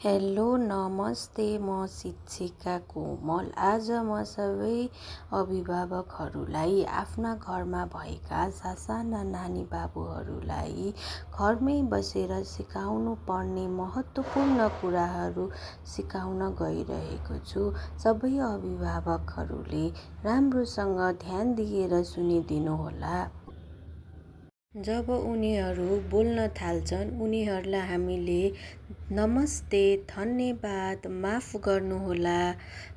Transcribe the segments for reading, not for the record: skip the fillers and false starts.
Hello नमस्ते, म शिक्षिका कोमल। आज म सबै अभिभावकहरूलाई आफ्ना घरमा भएका सासाना नानी बाबुहरूलाई घरमै बसेर सिकाउनु पर्ने महत्त्वपूर्ण कुराहरू सिकाउन गइरहेको छु। सबै अभिभावकहरूले राम्रोसँग ध्यान दिएर सुनिदिनुहोला। जब उनीहरू बोल्न थाल्छन्, उनीहरूलाई हामीले नमस्ते, धन्यवाद, माफ गर्नुहोला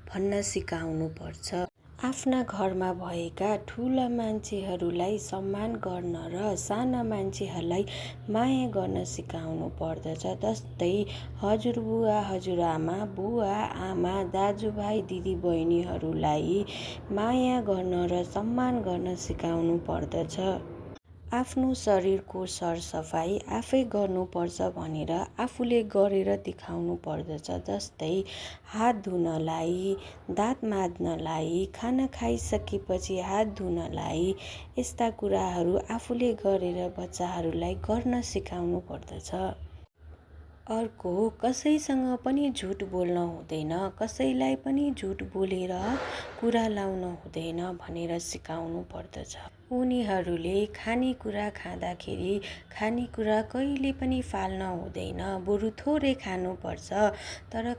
भन्न सिकाउनु पर्छ। आफ्ना घरमा भएका ठुला मान्छेहरूलाई सम्मान गर्न र साना मान्छेहरूलाई माया गर्न सिकाउनु पर्दछ। जस्तै हजुरबुवा, हजुरआमा, बुवा, आमा, दाजुभाइ, दिदीबहिनीहरूलाई माया गर्न र सम्मान गर्न सिकाउनु पर्दछ। आफ्नो शरीरको सरसफाइ आफै गर्नुपर्छ भनेर आफूले गरेर देखाउनु पर्दछ। जस्तै हात धुनलाई, दाँत माझ्नलाई, खाना खाइसकेपछि हात धुनलाई, यस्ता कुराहरू आफूले गरेर बच्चाहरूलाई गर्न सिकाउनु पर्दछ। अर्को, कसैसँग पनि झुट बोल्न हुँदैन, कसैलाई पनि झुट बोलेर कुरा लाउन हुँदैन भनेर सिकाउनु पर्दछ। उनीहरूले खानेकुरा खाँदाखेरि खानेकुरा कहिले पनि फाल्न हुँदैन, बरु थोरै खानुपर्छ। तर